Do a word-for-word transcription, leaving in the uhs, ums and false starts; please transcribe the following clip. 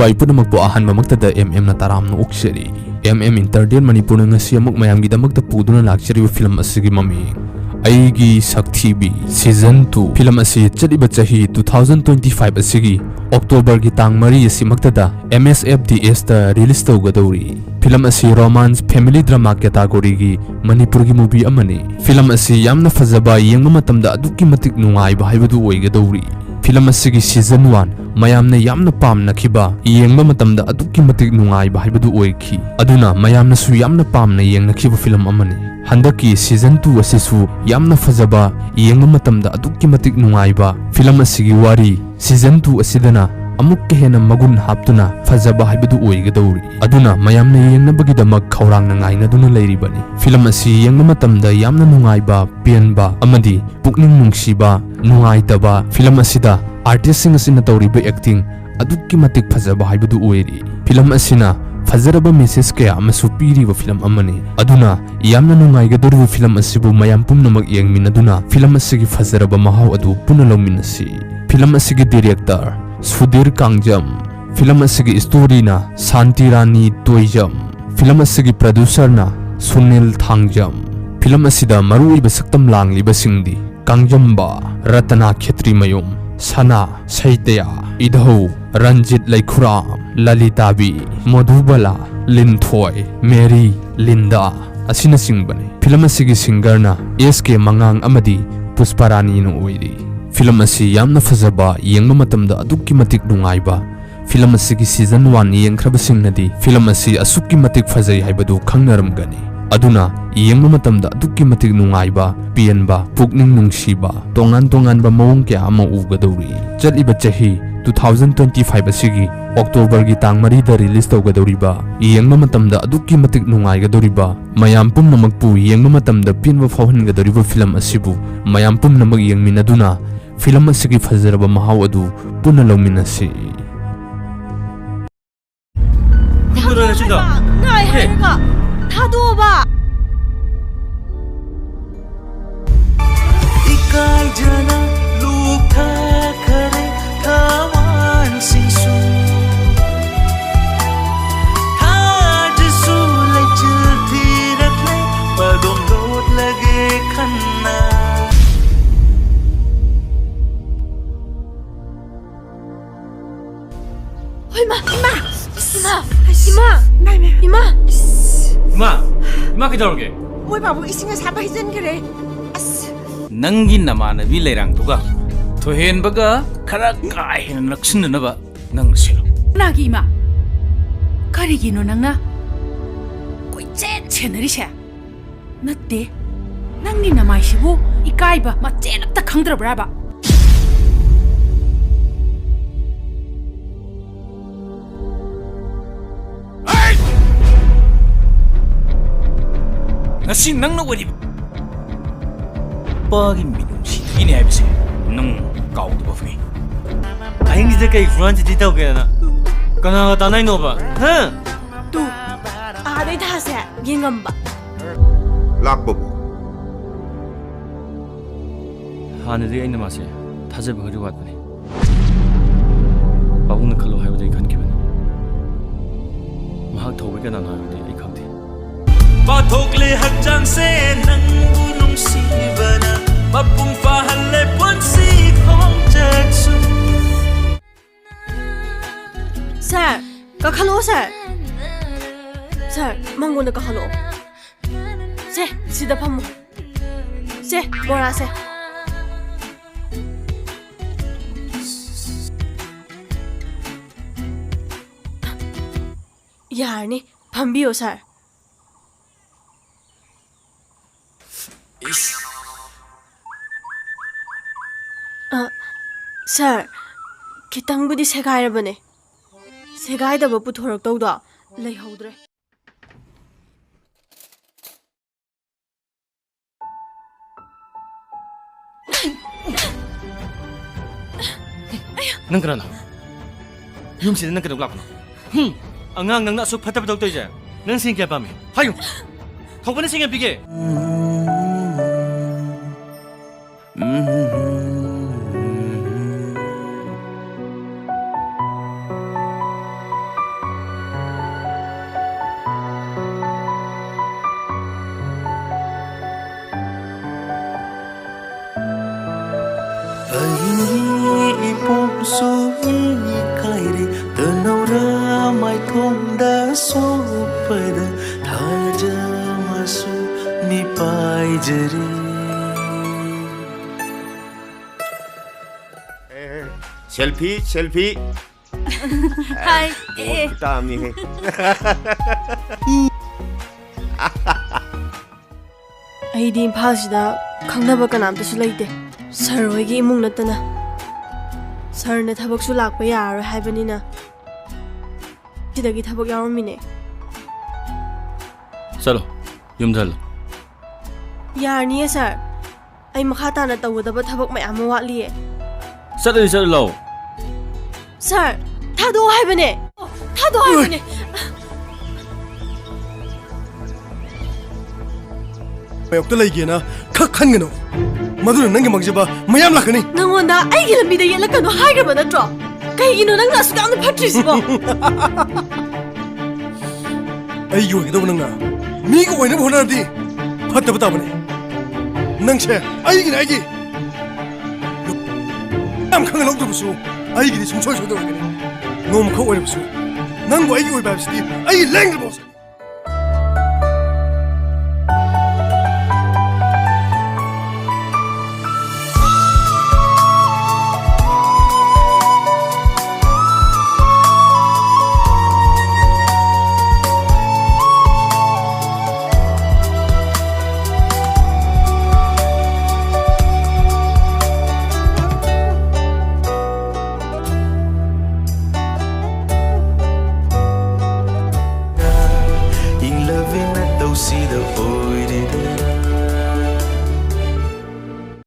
ꯑꯩ ꯄꯨꯝꯅꯃꯛꯄꯨ ꯑꯍꯥꯟꯕꯃꯛꯇꯗ M M ꯅ ꯇꯔꯥꯝꯅ ꯑꯣꯛꯆꯔꯤ꯫ M M Entertainment ꯃꯅꯤꯄꯨꯔꯅ ꯉꯁꯤ ꯑꯃꯨꯛ ꯃꯌꯥꯝꯒꯤꯗꯃꯛꯇ ꯄꯨꯗꯨꯅ ꯂꯥꯛꯆꯔꯤꯕ ꯐꯤꯂꯝ ꯑꯁꯤꯒꯤ ꯃꯃꯤꯡ ꯑꯩꯒꯤ ꯁꯛꯊꯤꯕꯤ Season two꯫ ꯐꯤꯂꯝ ꯑꯁꯤ ꯆꯠꯂꯤꯕ ꯆꯍꯤ two thousand twenty five ꯑꯁꯤꯒꯤ October ꯒꯤ ꯇꯥꯡ ꯃꯔꯤ ꯑꯁꯤꯃꯛꯇꯗ M S F D S ꯇ release ꯇꯧꯒꯗꯧꯔꯤ꯫ ꯐꯤꯂꯝ ꯑꯁꯤ romance family drama category ꯒꯤ ꯃꯅꯤꯄꯨꯔꯒꯤ movie ꯑꯃꯅꯤ꯫ ꯐꯤꯂꯝ ꯑꯁꯤ ꯌꯥꯝꯅ ꯐꯖꯕ, ꯌꯦꯡꯕ ꯃꯇꯝꯗ ꯑꯗꯨꯛꯀꯤ ꯃꯇꯤꯛ ꯅꯨꯡꯉꯥꯏꯕ ꯍꯥꯏꯕꯗꯨ ꯑꯣꯏꯒꯗꯧꯔꯤ꯫ ꯐꯤꯂꯝ ꯑꯁꯤꯒꯤ Season one ꯃꯌꯥꯝꯅ ꯌꯥꯝꯅ ꯄꯥꯝꯅꯈꯤꯕ, ꯌꯦꯡꯕ ꯃꯇꯝꯗ ꯑꯗꯨꯛꯀꯤ ꯃꯇꯤꯛ ꯅꯨꯡꯉꯥꯏꯕ ꯍꯥꯏꯕꯗꯨ ꯑꯣꯏꯈꯤ꯫ ꯑꯗꯨꯅ ꯃꯌꯥꯝꯅꯁꯨ ꯌꯥꯝꯅ ꯄꯥꯝꯅ ꯌꯦꯡꯅꯈꯤꯕ ꯐꯤꯂꯝ ꯑꯃꯅꯤ꯫ ꯍꯟꯗꯛꯀꯤ Season two ꯑꯁꯤꯁꯨ ꯌꯥꯝꯅ ꯐꯖꯕ, ꯌꯦꯡꯕ ꯃꯇꯝꯗ ꯑꯗꯨꯛꯀꯤ ꯃꯇꯤꯛ ꯅꯨꯡꯉꯥꯏꯕ ꯐꯤꯂꯝ ꯑꯁꯤꯒꯤ ꯋꯥꯔꯤ Season two ꯑꯁꯤꯗꯅ ꯑꯃꯨꯛꯀ ꯍꯦꯟꯅ ꯃꯒꯨꯟ ꯍꯥꯞꯇꯨꯅ ꯐꯖꯕ ꯍꯥꯏꯕꯗꯨ ꯑꯣꯏꯒꯗꯧꯔꯤ꯫ ꯑꯗꯨꯅ ꯃꯌꯥꯝꯅ ꯌꯦꯡꯅꯕꯒꯤꯗꯃꯛ ꯈꯧꯔꯥꯡꯅ ꯉꯥꯏꯅꯗꯨꯅ ꯂꯩꯔꯤꯕꯅꯤ꯫ ꯐꯤꯂꯝ ꯑꯁꯤ ꯌꯦꯡꯕ ꯃꯇꯝꯗ ꯌꯥꯝꯅ ꯅꯨꯡꯉꯥꯏꯕ, ꯄꯦꯟꯕ ꯑꯃꯗꯤ ꯄꯨꯛꯅꯤꯡ ꯅꯨꯡꯁꯤꯕ, ꯅꯨꯡꯉꯥꯏꯇꯕ, ꯐꯤꯂꯝ ꯑꯁꯤꯗ artist ꯁꯤꯡ ꯑꯁꯤꯅ ꯇꯧꯔꯤꯕ acting ꯑꯗꯨꯛꯀꯤ ꯃꯇꯤꯛ ꯐꯖꯕ ꯍꯥꯏꯕꯗꯨ ꯑꯣꯏꯔꯤ꯫ ꯐꯤꯂꯝ ꯑꯁꯤꯅ ꯐꯖꯔꯕ message ꯀꯌꯥ ꯑꯃꯁꯨ ꯄꯤꯔꯤꯕ ꯐꯤꯂꯝ ꯑꯃꯅꯤ꯫ ꯑꯗꯨꯅ ꯌꯥꯝꯅ ꯅꯨꯡꯉꯥꯏꯒꯗꯧꯔꯤꯕ ꯐꯤꯂꯝ ꯑꯁꯤꯕꯨ ꯃꯌꯥꯝ ꯄꯨꯝꯅꯃꯛ ꯌꯦꯡꯃꯤꯟꯅꯗꯨꯅ ꯐꯤꯂꯝ ꯑꯁꯤꯒꯤ ꯐꯖꯔꯕ ꯃꯍꯥꯎ ꯑꯗꯨ ꯄꯨꯟꯅ ꯂꯧꯃꯤꯟꯅꯁꯤ꯫ ꯐꯤꯂꯝ ꯑꯁꯤꯒꯤ director ꯁꯨꯙꯤꯔ ꯀꯥꯡꯖꯝ, ꯐꯤꯂꯝ ꯑꯁꯤꯒꯤ story ꯅ ꯁꯥꯟꯇꯤ ꯔꯥꯅꯤ ꯇꯣꯏꯖꯝ, ꯐꯤꯂꯝ ꯑꯁꯤꯒꯤ producer ꯅ ꯁꯨꯅꯤꯜ ꯊꯥꯡꯖꯝ꯫ ꯐꯤꯂꯝ ꯑꯁꯤꯗ ꯃꯔꯨꯑꯣꯏꯕ ꯁꯛꯇꯝ ꯂꯥꯡꯂꯤꯕꯁꯤꯡꯗꯤ ꯀꯥꯡꯖꯝꯕ, ꯔꯇꯅꯥ ꯈꯦꯇ꯭ꯔꯤꯃꯌꯨꯝ, ꯁꯅꯥ, ꯁꯩꯇꯌꯥ, ꯏꯙꯧ, ꯔꯟꯖꯤꯠ ꯂꯩꯈꯨꯔꯥꯝ, ꯂꯂꯤꯇꯥꯕꯤ, ꯃꯣꯙꯨꯕꯂꯥ, ꯂꯤꯟꯊꯣꯏ, ꯃꯦꯔꯤ, ꯂꯤꯟꯗꯥ ꯑꯁꯤꯅꯆꯤꯡꯕꯅꯤ꯫ ꯐꯤꯂꯝ ꯑꯁꯤꯒꯤ singer ꯅ S K ꯃꯉꯥꯡ ꯑꯃꯗꯤ ꯄꯨꯁꯄꯥꯔꯥꯅꯤꯅ ꯑꯣꯏꯔꯤ꯫ ꯐꯤꯂꯝ ꯑꯁꯤ ꯌꯥꯝꯅ ꯐꯖꯕ, ꯌꯦꯡꯕ ꯃꯇꯝꯗ ꯑꯗꯨꯛꯀꯤ ꯃꯇꯤꯛ ꯅꯨꯡꯉꯥꯏꯕ, ꯐꯤꯂꯝ ꯑꯁꯤꯒꯤ Season one ꯌꯦꯡꯈ꯭ꯔꯕꯁꯤꯡꯅꯗꯤ ꯐꯤꯂꯝ ꯑꯁꯤ ꯑꯁꯨꯛꯀꯤ ꯃꯇꯤꯛ ꯐꯖꯩ ꯍꯥꯏꯕꯗꯨ ꯈꯪꯅꯔꯝꯒꯅꯤ꯫ ꯑꯗꯨꯅ ꯌꯦꯡꯕ ꯃꯇꯝꯗ ꯑꯗꯨꯛꯀꯤ ꯃꯇꯤꯛ ꯅꯨꯡꯉꯥꯏꯕ, ꯄꯦꯟꯕ, ꯄꯨꯛꯅꯤꯡ ꯅꯨꯡꯁꯤꯕ, ꯇꯣꯉꯥꯟ ꯇꯣꯉꯥꯟꯕ ꯃꯑꯣꯡ ꯀꯌꯥ ꯑꯃ ꯎꯒꯗꯧꯔꯤ꯫ ꯆꯠꯂꯤꯕ ꯆꯍꯤ two thousand twenty five ꯑꯁꯤꯒꯤ October ꯒꯤ ꯇꯥꯡ ꯃꯔꯤꯗ release ꯇꯧꯒꯗꯧꯔꯤꯕ, ꯌꯦꯡꯕ ꯃꯇꯝꯗ ꯑꯗꯨꯛꯀꯤ ꯃꯇꯤꯛ ꯅꯨꯡꯉꯥꯏꯒꯗꯧꯔꯤꯕ, ꯃꯌꯥꯝ ꯄꯨꯝꯅꯃꯛꯄꯨ ꯌꯦꯡꯕ ꯃꯇꯝꯗ ꯄꯦꯟꯕ ꯐꯥꯎꯍꯟꯒꯗꯧꯔꯤꯕ ꯐꯤꯂꯝ ꯑꯁꯤꯕꯨ ꯃꯌꯥꯝ ꯄꯨꯝꯅꯃꯛ ꯌꯦꯡꯃꯤꯟꯅꯗꯨꯅ ꯐꯤꯂꯝ ꯑꯁꯤꯒꯤ ꯐꯖꯔꯕ ꯃꯍꯥꯎ ꯑꯗꯨ ꯄꯨꯟꯅ ꯂꯧꯃꯤꯟꯅꯁꯤ꯫ ꯊꯥꯗꯣꯛꯑꯣꯕ! ꯅꯥꯏ ꯍꯥꯏꯔꯒ! ꯊꯥꯗꯣꯛꯑꯣꯕ! ꯏꯀꯥꯏꯖꯅ ꯂꯨꯞꯊꯈꯔꯦ ꯊꯋꯥꯟꯁꯤꯡꯁꯨ꯫ ꯍꯣꯏ, ꯏꯃꯥ, ꯏꯃꯥ, ꯏꯃꯥ, ꯏꯃꯥ, ꯏꯃꯥ, ꯏꯃꯥ꯫ ꯏꯃꯥ, ꯏꯃꯥ, ꯀꯩꯗꯧꯔꯒꯦ? ꯃꯣꯏ ꯕꯥꯕꯨ ꯏꯁꯤꯡ ꯑꯁꯥꯕ ꯍꯩꯖꯤꯟꯈ꯭ꯔꯦ꯫ ꯑꯁ꯫ ꯅꯪꯒꯤ ꯅꯃꯥꯟꯅꯕꯤ ꯂꯩꯔꯥꯡꯗꯨꯒ ꯊꯣꯏꯍꯦꯟꯕꯒ ꯈꯔ ꯀꯥ ꯍꯦꯟꯅ ꯅꯛꯁꯤꯟꯅꯅꯕ ꯅꯪ ꯁꯤꯜꯂꯨ꯫ ꯀꯅꯥꯒꯤ ꯏꯃꯥ? ꯀꯔꯤꯒꯤꯅꯣ ꯅꯪꯅ ꯀꯣꯏꯆꯦꯟ ꯆꯦꯟꯅꯔꯤꯁꯦ? ꯅꯠꯇꯦ, ꯅꯪꯒꯤ ꯅꯃꯥꯏꯁꯤꯕꯨ ꯏꯀꯥꯏꯕ ꯃꯆꯦꯠ ꯑꯝꯇ ꯈꯪꯗ꯭ꯔꯕ꯭ꯔꯥꯕ? ꯉꯁꯤ ꯅꯪꯅ ꯑꯣꯏꯔꯤꯕ ꯅꯨꯄꯥꯒꯤ ꯃꯤꯅꯨꯡꯁꯤ ꯄꯤꯅꯤ ꯍꯥꯏꯕꯁꯦ ꯅꯪ ꯀꯥꯎꯗꯕ ꯐꯩ꯫ ꯑꯍꯤꯡꯁꯤꯗ ꯀꯩ ꯍꯨꯔꯥꯟ ꯆꯤꯊꯤ ꯇꯧꯒꯦꯅ ꯀꯅꯥꯒ ꯇꯥꯟꯅꯩꯅꯣꯕ? ꯍꯥ? ꯇꯨ, ꯑꯥꯗꯩ ꯊꯥꯁꯦ ꯌꯦꯡꯉꯝꯕ꯫ ꯂꯥꯛꯄꯕꯨ? ꯍꯥꯟꯅꯗꯤ ꯑꯩꯅ ꯃꯥꯁꯦ ꯊꯥꯖꯕ ꯈꯔꯗꯤ ꯋꯥꯠꯄꯅꯤ꯫ ꯄꯥꯕꯨꯡꯅ ꯈꯜꯂꯣ ꯍꯥꯏꯕꯗꯤ ꯑꯩ ꯈꯟꯈꯤꯕꯅꯤ꯫ ꯃꯍꯥꯛ ꯊꯧꯕꯩ ꯀꯅꯥꯅꯣ ꯍꯥꯏꯕꯗꯤ ꯑꯩ ꯈꯪꯗꯦ꯫ ꯄꯥꯊꯣꯛꯂꯦ ꯍꯛꯆꯥꯡꯁꯦ ꯅꯪꯕꯨ ꯅꯨꯡꯁꯤꯕꯅ, ꯃꯄꯨꯡ ꯐꯥꯍꯜꯂꯦ ꯄꯨꯟꯁꯤ ꯈꯣꯡꯆꯠꯁꯨ꯫ ꯁꯥꯔ, ꯀꯥꯈꯠꯂꯛꯑꯣ, ꯁꯥꯔ꯫ ꯁꯥꯔ, ꯃꯉꯣꯟꯗ ꯀꯥꯈꯠꯂꯛꯑꯣ꯫ ꯁꯦ, ꯁꯤꯗ ꯐꯝꯃꯣ꯫ ꯁꯦ, ꯕꯣꯔꯥꯁꯦ꯫ ꯌꯥꯔꯅꯤ, ꯐꯝꯕꯤꯌꯣ, ꯁꯥꯔ꯫ ꯑ, ꯁꯥꯔ, ꯈꯤꯇꯪꯕꯨꯗꯤ ꯁꯦꯒꯥꯏꯔꯕꯅꯦ꯫ ꯁꯦꯒꯥꯏꯗꯕ ꯄꯨꯊꯣꯔꯛꯇꯧꯗꯣ ꯂꯩꯍꯧꯗ꯭ꯔꯦ꯫ ꯅꯪ ꯀꯅꯥꯅꯣ? ꯌꯨꯝꯁꯤꯗ ꯅꯪ ꯀꯩꯗꯧ ꯂꯥꯛꯄꯅꯣ? ꯍꯨꯝ! ꯑꯉꯥꯡ ꯅꯪꯅ ꯑꯁꯨꯛ ꯐꯠꯇꯕ ꯇꯧ ꯇꯧꯏꯁꯦ, ꯅꯪ ꯁꯦꯟ ꯀꯌꯥ ꯄꯥꯝꯃꯤ? ꯍꯥꯏꯌꯨ! ꯊꯧꯕꯅ ꯁꯦꯟ ꯀꯌꯥ ꯄꯤꯒꯦ? ꯑꯩꯒꯤ ꯏꯄꯣꯝꯁꯨ ꯏꯀꯥꯏꯔꯦ, ꯅꯧꯔꯥ ꯃꯥꯏꯊꯣꯡꯗ ꯁꯣꯛꯄꯗ ꯊꯥꯖ ꯃꯁꯨ ꯃꯤꯄꯥꯏꯖꯔꯤ꯫ Selfie, selfie. ꯍꯥꯏ꯫ ꯑꯦ, ꯑꯦ꯫ ꯇꯥꯕꯅꯤꯍꯦ꯫ ꯑꯩꯗꯤ ꯏꯝꯐꯥꯜꯁꯤꯗ ꯈꯪꯅꯕ ꯀꯅꯥꯝꯇꯁꯨ ꯂꯩꯇꯦ, ꯁꯥꯔ ꯍꯣꯏꯒꯤ ꯏꯃꯨꯡ ꯅꯠꯇꯅ꯫ ꯁꯥꯔꯅ ꯊꯕꯛꯁꯨ ꯂꯥꯛꯄ ꯌꯥꯔꯔꯣꯏ ꯍꯥꯏꯕꯅꯤꯅ ꯁꯤꯗꯒꯤ ꯊꯕꯛ ꯌꯥꯎꯔꯝꯃꯤꯅꯦ꯫ ꯆꯠꯂꯣ, ꯌꯨꯝꯗ ꯍꯜꯂꯣ꯫ ꯌꯥꯔꯅꯤꯌꯦ ꯁꯥꯔ, ꯑꯩ ꯃꯈꯥ ꯇꯥꯅ ꯇꯧꯒꯗꯕ ꯊꯕꯛ ꯃꯌꯥꯝ ꯑꯃ ꯋꯥꯠꯂꯤꯌꯦ꯫ ꯆꯠꯂꯗꯤ ꯆꯠꯂꯨ ꯂꯥꯎ꯫ ꯁꯥꯔ, ꯊꯥꯗꯣꯛꯑꯣ ꯍꯥꯏꯕꯅꯦ꯫ ꯊꯥꯗꯣꯛꯑꯣ ꯍꯥꯏꯕꯅꯦ꯫ ꯃꯥꯌꯣꯛꯇ ꯂꯩꯒꯦꯅ ꯈꯛ ꯈꯟꯒꯅꯨ꯫ ꯃꯗꯨꯅ ꯅꯪꯒꯤ ꯃꯥꯡꯖꯕ ꯃꯌꯥꯝ ꯂꯥꯛꯀꯅꯤ꯫ ꯅꯪꯉꯣꯟꯗ ꯑꯩꯒꯤ ꯂꯝꯕꯤꯗ ꯌꯦꯠꯂꯛꯀꯅꯨ ꯍꯥꯏꯈ꯭ꯔꯕ ꯅꯠꯇ꯭ꯔꯣ? ꯀꯩꯒꯤꯅꯣ ꯅꯪꯅ ꯑꯁꯨꯛ ꯌꯥꯝꯅ ꯐꯠꯇ꯭ꯔꯤꯁꯤꯕꯣ? ꯑꯩꯒꯤ ꯑꯣꯏꯒꯗꯕ ꯅꯪꯅ ꯃꯤꯒꯤ ꯑꯣꯏꯅꯕ ꯍꯣꯠꯅꯔꯗꯤ ꯐꯠꯇꯕ ꯇꯥꯕꯅꯤ꯫ ꯅꯪꯁꯦ ꯑꯩꯒꯤꯅꯦ, ꯑꯩꯒꯤ꯫ ꯌꯥꯝ ꯈꯪꯅ ꯂꯧꯗ꯭ꯔꯕꯁꯨ ꯑꯩꯒꯤꯗꯤ ꯁꯨꯡꯁꯣꯏ ꯁꯣꯏꯗꯅ ꯑꯣꯏꯒꯅꯤ꯫ ꯅꯣꯡꯃꯈꯛ ꯑꯣꯏꯔꯕꯁꯨ ꯅꯪꯕꯨ ꯑꯩꯒꯤ ꯑꯣꯏꯕ ꯍꯥꯏꯕꯁꯤꯗꯤ ꯑꯩꯒꯤ ꯂꯦꯡꯗ꯭ꯔꯕ